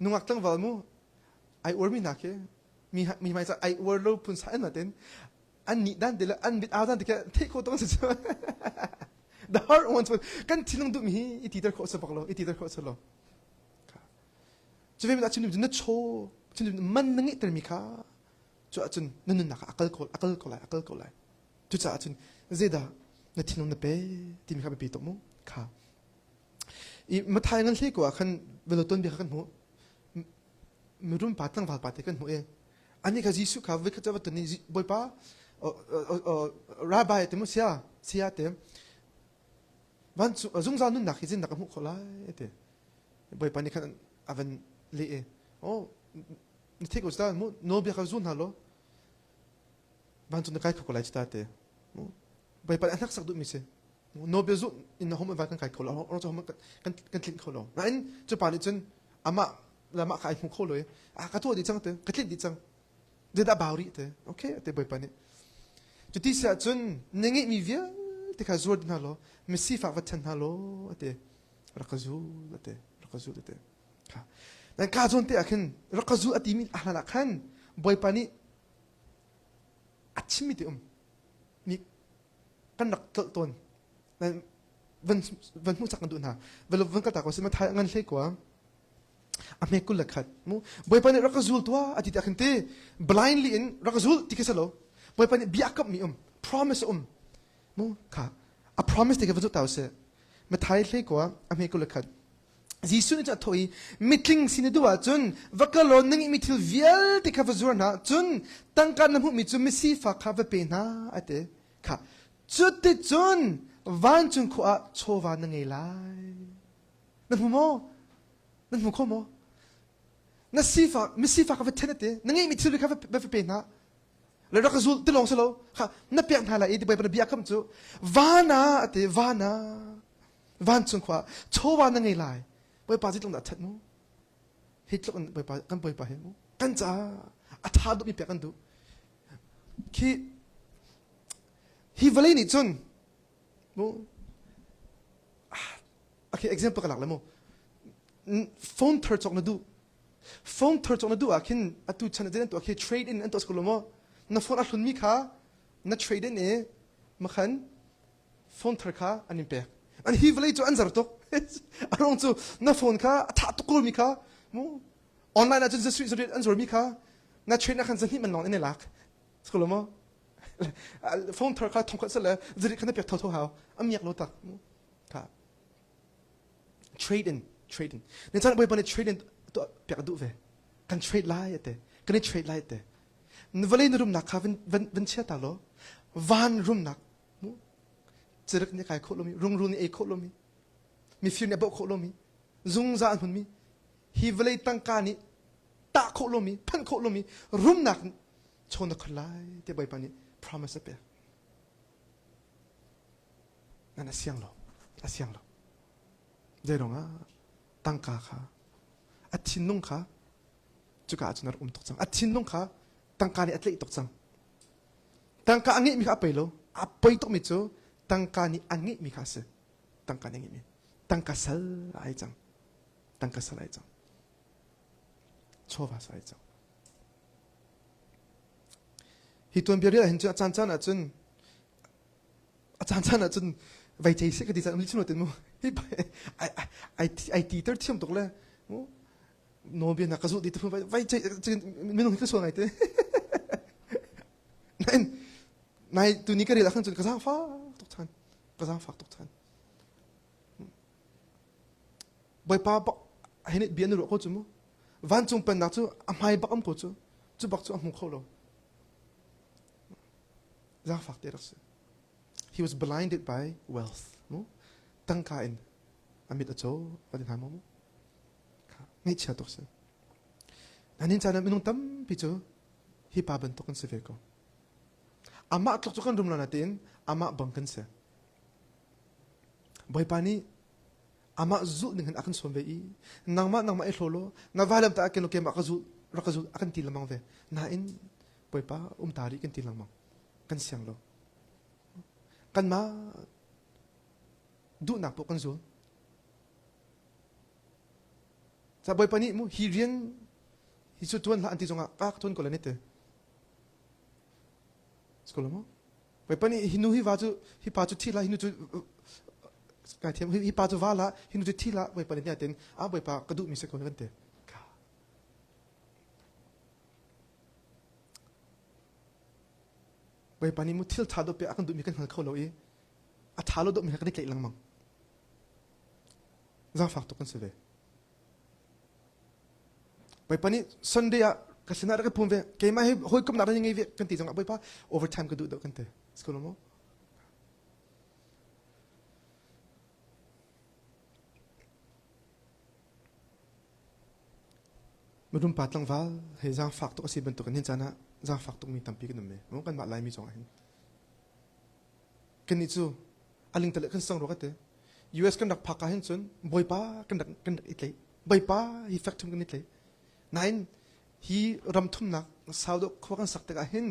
Nungak tlangval mu ai uarmi hna khi mi mi hmai ai uar lo phun sa an natin an nih dan te le an mit au dan te khi theih khawh tong si cu the heart wants what kan thinlung duhmi hi i titer khawh a si bak lo i titer khawh a si lo Cu ve a chim na chaw man na ngeihtermi kha cu ahcun na nunnak ah a kal ko a kal ko lai a kal ko lai cucaah cun zeidah na thinlung na pe timi kha biapi tuk mu kha i Mathai ngan hlei ko ah khan velo ton bia kha kan hmuh mirum pa tlangval pa te kan hmuh i ani kha Jesuh kha voi khat va ton i Bawipa rabbi te mu sia sia te van zungzal nunnak hi zinnak ka hmuh khawh lai te Bawipa nih khan a van leh i oh na theih ko ta mu nawlbia kha zul hna law vancung na kai kho ko lai ta te Bawipa nih a hneksak duhmi si nawlbia zulh in na hom van kan kai kho lo or hom kan kan tlinh kho lo nain cu pa nih cun amah le amah kha ai hmu kho lo i a ka tuah dih cang te ka tlinh dih cang zeidah bau rih te okay te Bawipa nih cuti si ahcun na ngeihmi vialte kha zuar hna law misifak va ṭhen hna law ate rak ka zul ate rak ka zul ate kha nan ka zawn te ah khin rak ka zul a timi a hlan ah khan Bawipa nih a chimmi te um ni kan rak tlolh tawn van van hmuh sak kan duh hna velo van kal ta ko si ma thai ngan hlei kwa a hme kul le khat mu Bawipa nih rak ka zul tuah a ti ti ah khin ti blindly in rak ka zul ti khi salo Bawipa nih bia kamh mi um promise um mu kha a promise ti kha va zul ta usih Mathai hlei kwa a hme kul le khat Jesuh nih cun a thawh i mitling sin i duh ahcun va kal law na ngeihmi thil vialte kha va zuar hna cun tangka na hmuhmi cu misifak kha va pe hna a ti kha cuticun vancung khua ah chawva na ngei lai na hmu maw na hmu kho maw na sifak misifak kha va then a ti na ngeihmi thil kha va pe hna. Le rak ka zul ti lawng si lo. Kha na pek hna lai i ti Bawipa na bia kam cu vana ati vana vancung khua chawva na ngei lai. Bawipa zeitluk dah a that mu? Hi tluk in Bawipa kan Bawipa hi mu kan caah a tha duhmi pek kan duh. Khi hi vawlei nih cun mu okay example ka lak le mu phone thar cawk na duh phone thar cawk na duh ah khin atu chan ah an tuah khi trade in an tuah ko lo maw na phone a hlun mi kha na trade in i makhan phone thar kha an in pek an hi vawlei cu an zar tuk a rong cu na phone kha a tha tuk ko mi kha mu online ah cun zasui zariat an zuar mi kha na trade ah khan zahnih man lawng in i lak ko lo maw phone thar kha thongkhat sale zari kha na pek tho tho hau a miak lo tak kha trade in trade in ne chan bawipa nih trade in tuah piak duh ve kan trade lai ate kan i trade lai ate vawlei na rumnak kha van van van chia ta lo van rumnak mu cirik nih kai khawh lomi rungrul nih ei khawh lomi mifir nih a bauh khawh lomi zungzal an hmunmi hi vawlei tangka nih tah khawh lomi phanh khawh lomi rumnak chawn na khon lai tiah Bawipa nih promise a pek. Nan a siang lo. A siang lo. Zei ah tangka kha a thinlung kha cuka ah cun a rak um tuk cang. A thinlung kha tangka nih a tlaih tuk cang. Tangka a ngeihmi kha a pei lo. A pei tukmi cu tangka nih a ngeihmi kha a si. Tangka nih a ngeihmi. Tangka sal ai cang. Tangka sal ai cang. Chawva sal ai cang. Hi tuanbia rel ahhin cun a caancaan ahcun a caancaan ahcun vei cei seh ka ti caan um li tin mu hi ai ai titer thiam tuk le mu nawlbia na ka zulh dih te vai cei minung hi ka sual ngai te nain nai tuni ka rel ahkhan cun ka zaangfak tuk than ka zaangfak tuk than Bawipa bak hei nih bia na ruah ko cu mu. Vancung pennak cu a hmai bak am ko cu. Cu bak cu a hmu kho lo. Zaangfak te rak si. He was blinded by wealth. Mu? Tangka in a mit a caw ka ti hna maw mu? Ngaihchia tuk si. Nanin caan ah minung tampi cu hi pa bantuk kan si ve ko. Amah tluk cu kan rum lo natein amah bang kan si. Bawipa nih amah zulh ning hin a kan sawm ve i nangmah nangmah i hlaw law na vailam ta ken keimah ka zul rak ka zul a kan ti lengmang ve nain Bawipa um ta rih kan ti lengmang kan siang lo kanmah duhnak poh kan zul ca Bawipa nih mu hi rian hi cu tuan hlah an ti zongah ka ka tuan ko la ne te Skolo mo Bawipa nih hi nu hi va cu hi pa cu thi la hi nu cu kai thiam hi pa cu va la hi nu cu thi la Bawipa nih tin a Bawipa ka duhmi si ko kan ti Bawipa nih mu thil tha dawh pe a kan duhmi kan hngal kho lo i a tha lo dawhmi kan i tlaih lengmang zaangfak tuk kan si ve Bawipa nih Sunday ah ka sinah rak i pum ve keimah hi hawikomhnak rak ngei ve kan ti zongah Bawipa overtime ka duh deuh kan ti si ko lo maw Mirum pa tlangval he zaangfak tuk a si bantuk in hin caan ah zaangfak tukmi tampi kan um ve. Kanmah Laimi zongah hin. Kannih cu a lingtale kan sang rua ka ti. US kan rak phak ah hin cun Bawipa kan rak kan rak i tlaih. Bawipa hi fek thum kan i tlaih. Nain hi ram thumnak sau deuh khua kan sak tikah hin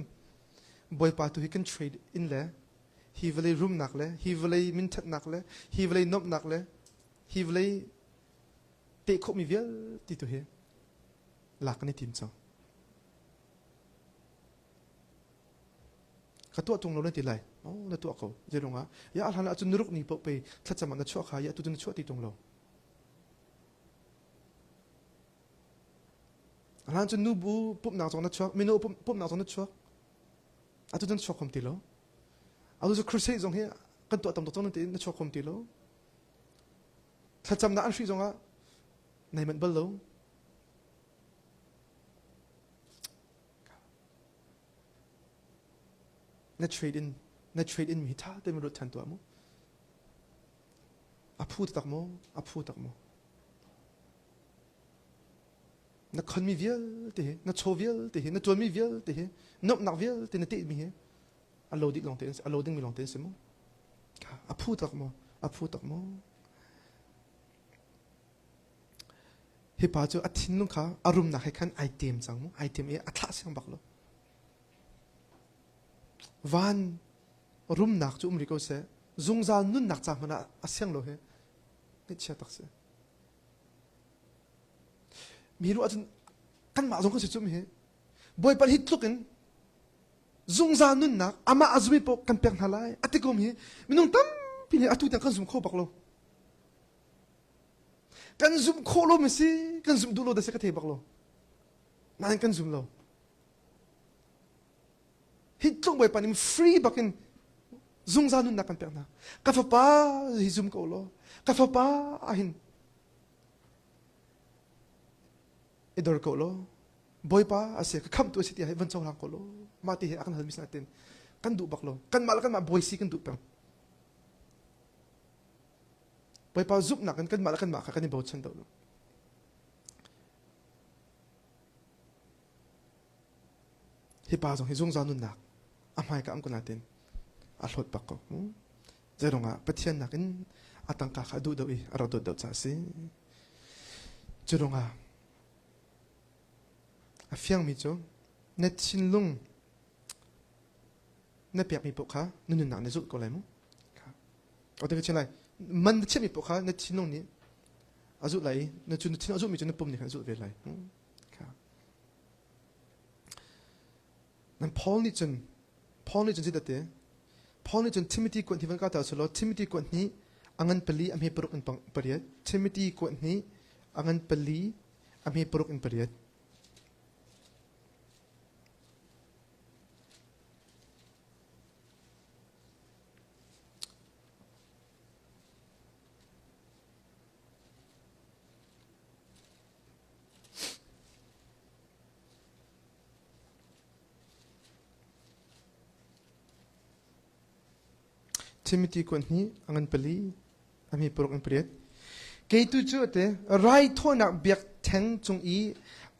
Bawipa tu hi kan trade in le hi vawlei rumnak le hi vawlei minthatnak le hi vawlei nuamhnak le hi vawlei teh khawhmi vialte tu hi lak kan i tim cang. Ka tuah tung lo na ti lai. Oh, na tuah ko. Zei ah ya hlan ah cun nuruk ni paoh pe thlacam ah na chuah kha ya tu na chuah ti tung lo. Hlan cun nu bu pumhnak zong na chuak, mino pumhnak zong na chuak. Atu cun chuak khom ti lo. Atu cu crusade zong hi kan tuah tam tuk cang na chuak khom ti lo. Thlacamnak an hrih zongah nai manh bal lo. Na trade in na trade in mi hi ṭha tein ruat ṭhan tuah mu. A phu tak maw? A phu tak maw? Na khonmi vialte hi, na chaw vialte hi, na ṭuanmi vialte hi, nuamhnak vialte na tehmi hi a lo dih lawng te a lo dingmi lawng te an si mu. A phu tak maw? A phu tak maw? Hi pa cu a thinlung kha a rumnak he khan ai tem cang mu. Ai tem i a thlah siang bak lo. Van rumnak cu um rih ko seh. Zungzal nunnak ca hmanh ah a siang lo hi ngaihchia tak si. Mi ruah ahcun kanmah zong kan si cu mi hi. Bawipa hi tluk in zungzal nunnak amah a zumi paoh kan pek hna lai a ti ko mi hi minung tampi nih atu tiang kan zum kho bak lo. Kan zumh khawh lo mi si, kan zumh duh lo da si ka thei bak lo. Nain kan zum lo. Hi tluk Bawipa nih free bakin zungzal nunnak kan pek hna. Ka fapa hi zum ko law, ka fapa ahhin i dor ko law, Bawipa a si, ka khamhtu a si tiah hi van cohlang ko law, mah ti hi a kan halmi sinain kan duh bak lo. Kanmah le kanmah bawi si kan duh peng. Bawipa zumhnak in kanmah le kanmah kha kan i bochan deuh lo. Hi pa zong hi zungzal nunnak a hmaika am ko natin a hlawt bak ko. Zeirong ah Pathian nakin a tangka kha a duh deuh i a rak dawt deuh caah a si. Cu ruangah a fiangmi cu na thinlung na pekmi paoh kha na nunnak na zulh ko lai mu. O te ka chim lai. Man na chiahmi paoh kha na thinlung nih a zulh lai i na cu na thinlung a zulhmi cu na pum nih khan a zulh ve lai. Kha. Nan Paul nih cun Paul nih cun zeidah ti? Paul nih cun Timothy kuat hnih van ka ta selaw Timothy kuat hnih a ngan pali a hme paruk in pariat Timothy kuat hnih a ngan pali a hme paruk in pariat Timothy kuat hnih a ngan pali a hme paruk in pariat. Kei tu cu ate raithawinak biakṭheng cung i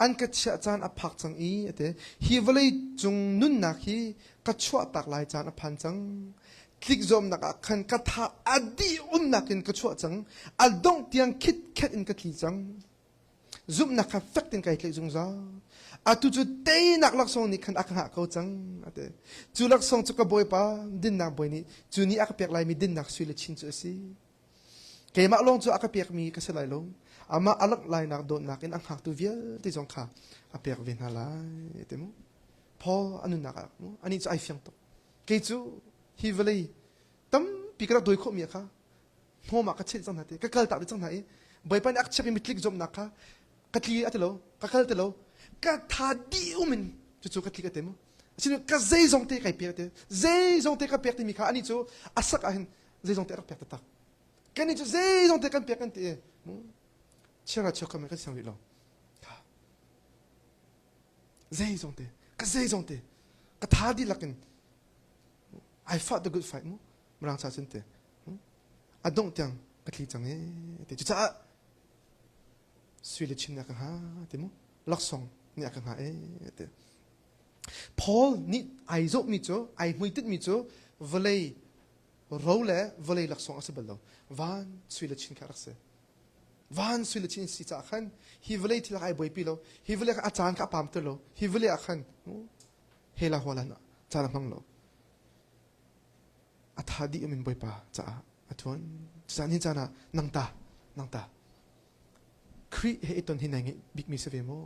an ka chiah caan a phak cang i ate hi vawlei cung nunnak hi ka chuahtak lai caan a phan cang. Tlikzuamnak ah khan ka tha a dih umnak in ka chuah cang. A dongh tiang khitkhet in ka tli cang. Zumhnak kha fek tein kai tlaih zungzal. Atu cu teinak laksawng nih khan a ka hngah ko cang. Ate. Cu laksawng cu ka Bawipa dinnak bawi nih cu ni a ka pek laimi dinnak sui le chin cu a si. Keimah lawng cu a ka pekmi ka si lai lo. Amah a langh lainak dawtnak in a hngaktu vialte zong kha a pek ve hna lai. Ti mu. Paul a nunnak ah mu anih cu ai fiang tuk. Kei cu hi vawlei tampi ka rak dawi khawhmi kha hnawm ah ka chilh cang hna ti ka kal tak dih cang hna i Bawipa nih a ka chiahmi mitlik zuamnak kha ka tli a ti lo ka kal ti lo ka tha dih um in cucu ka tli ka ti mu asinu ka zeizong te kai pek ti zeizong te ka pek timi kha ani cu a sak ah hin zeizong te a rak pek taktak kan cu zeizong te kan pek kan ti chiara chiak kam kan siang rih lo zeizong te ka zeizong te ka tha dihlak in I fought the good fight mu mirang cha cun te a dongh tiang ka tli cang e ti cucaah sui le chin nih a ka hnga ti mu laksawng nih a ka hnga e ti Paul nih ai zawhmi cu ai hmuitinh mi cu vawlei ro le vawlei laksawng a si bal lo van sui le chin kha rak si van sui le chin si caah khan hi vawlei thil ai buaipi lo hi vawlei kha a caan kha a pam ter lo hi vawlei ah khan hela hualan caan a hmang lo a tha dih min bawipa caah a thuan caan hin caan ah nang ta nang ta Khrih he i ton hi nai ngeih bikmi si ve maw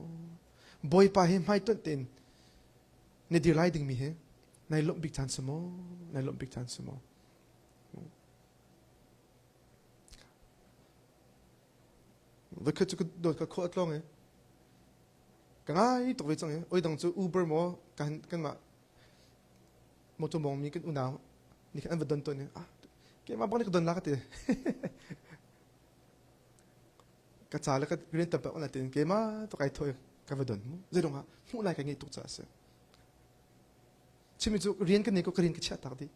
Bawipa he hmaitonh tein na dir lai dingmi hi nai lawmh bik caan si maw nai lawmh bik caan si maw Voikhat cu ka dawt ka khawh a tlawng i ka ngai tuk ve cang i oi dang cu Uber maw kan kanmah motor mawngmi kan unau nih khan an va don tawn i ah keimah bang nih ka don la ka ti ka ca le ka rian tam on tin keimah to kai thoi ka va don mu zeidong ah hmuh lai ka ngei tuk ca a si chimi cu rian ka nei ko ka rian ka chiah tak dih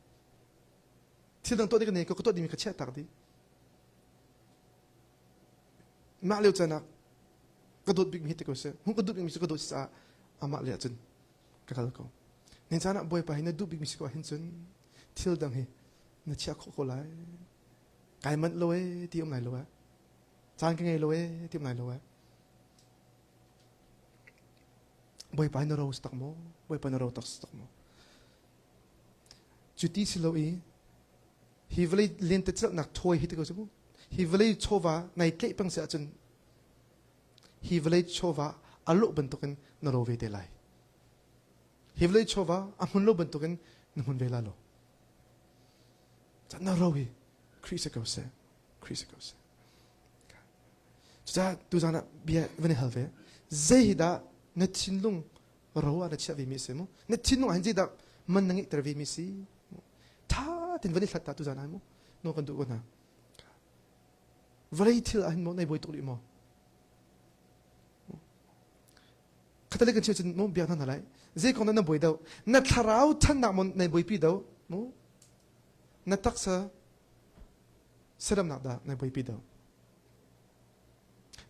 thil dang tuah ding ka nei ko ka tuah dingmi ka chiah tak dih mah lio caan ah. Ka dawt bikmi hi ti ko seh. Hung ka duh bikmi cu ka dawt caah amah le ahcun ka kal ko. Nin caan ah Bawipa hi na duh bikmi si ko ahhin cun thil dang hi na chiah khawh ko lai. Kai manh lo ee ti um lai lo eh. Caan ka ngei lo ee ti um lai lo eh. Bawipa hi na ro tak maw? Bawipa na ro tak tak maw? Cu ti si lo i hi vawlei lentecelhnak thawi hi ti ko cu hi vawlei chawva nai tlaih peng si ahcun hi vawlei chawva a lawh bantukin na ro ve te lai. Hi vawlei chawva a hmun lo bantukin na hmun ve la lo. Na ro hi Khrih si ko seh. Khrih si ko seh. Cucaah tuzan ah bia van i hal ve. Zei hi dah na thinlung ro ah na chiah ve mi a si mu? Na thinlung ah hin zeidah man na ngeihter ve mi si? Tha tin van i hlat ta tuzan ah mu. No kan duh ko hna. Vawlei thil ah hin maw nai buai tuk rih maw? Khatali kan chim cun mu biak hna lai. Zei kong dah na buai do? Na thlarau thannak maw nai buaipi do? Mu na taksa saramnak dah nai buaipi do?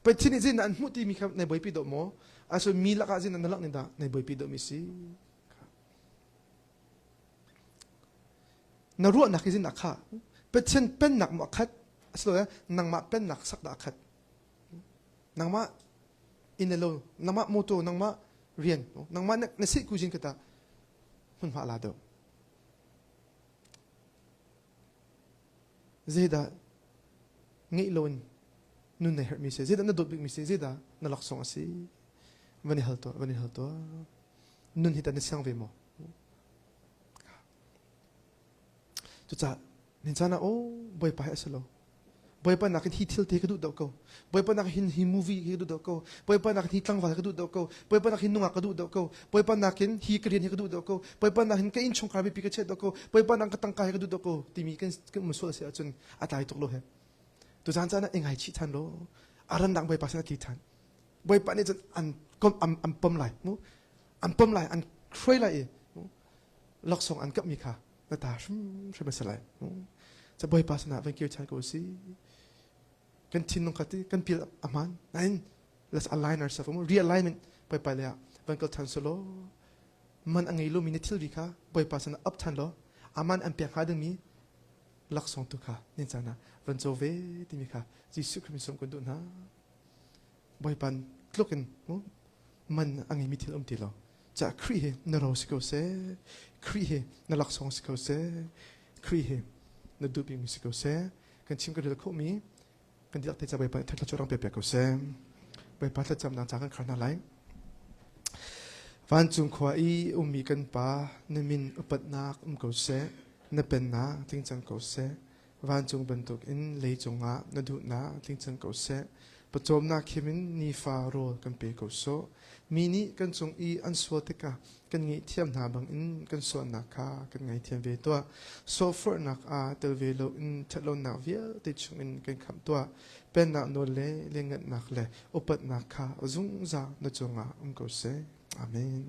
Pathian nih zeidah an hmuh timi kha nai buaipi do maw? Aso mi lakah zeidah na lak ni dah nai buaipi do mi si? Na ruahnak hi zeidah kha? Pathian pennak maw a khat? Asilole nangmah pennak sak dah a khat? Nangmah inn le lo, nangmah motor, nangmah rian, nangmah na seh kuzin ka ta hmunhma la do. Zeidah ngeih loin nun na herhmi si, zeidah na dawt bikmi si, zeidah na laksawng a si? Van i hal tuah, van i hal tuah. Nun hi tah na siang ve maw? Cucaah nin caan ah oh Bawipa hi a si lo. Bawipa nakin hi thil te ka duh deuh ko. Bawipa nakin hin hi movie hi ka duh deuh ko. Bawipa nakin hi tlangval ka duh deuh ko. Bawipa nakin nungak ka duh deuh ko. Bawipa nakin hi ka rian hi ka duh deuh ko. Bawipa nakin ka innchungkhar mipi ka chiah deuh ko. Bawipa nakin ka tangka hi ka duh deuh ko timi kan kan um sual a si ahcun a tlai tuk lo he. Tuzaan caan ah i ngaichih than lo. A rannak Bawipa sin a tli than. Bawipa nih cun an kom an, an pom lai mu. An pom lai, an hruai lai i laksawng an kapmi kha na ta hrimhrim a si lai. Ca Bawipa sinah van kir ṭhan ko si. Kan thinlung kha ti kan pil a hmaan. Nain let's align ourselves. Realignment Bawipa le ah van kal ṭhan selaw man a ngei lomi na thilri kha Bawipa sinah up ṭhan law aman an pek hnga dingmi laksawng tu kha nin caan ah van co ve timi kha Jesuh Khrih min sawm kan duh hna. Bawipa tluk in man a ngeimi thil um ti lo. Cah Khrih hi na ro si ko seh. Khrih hi na laksawng si ko seh. Khrih hi na duh bikmi si ko seh. Kan chim kan rel khawhmi kan dihlak te ca Bawipa nih thluachuah rang pe piak ko seh. Bawipa thlacamnak ca kan khar hna lai. Vancung khua i ummi kan Pa, na min upatnak um ko seh. Na pennak tling cang ko seh. Vancung bantukin leicung ah na duhnak tling cang ko seh. Pawcawmnak khim in nifa rawl kan pe ko sawh. Mi nih kan cung i an sual tikah kan ngaihthiam hna bangin kan sualnak kha kan ngaithiam ve tuah. Sawhforhnak ah tel ve loin ṭhatlonak vialte chungin kan khamh tuah. Pennak nawl le lianngannak le upatnak kha zungzal na cungah um ko seh. Amen.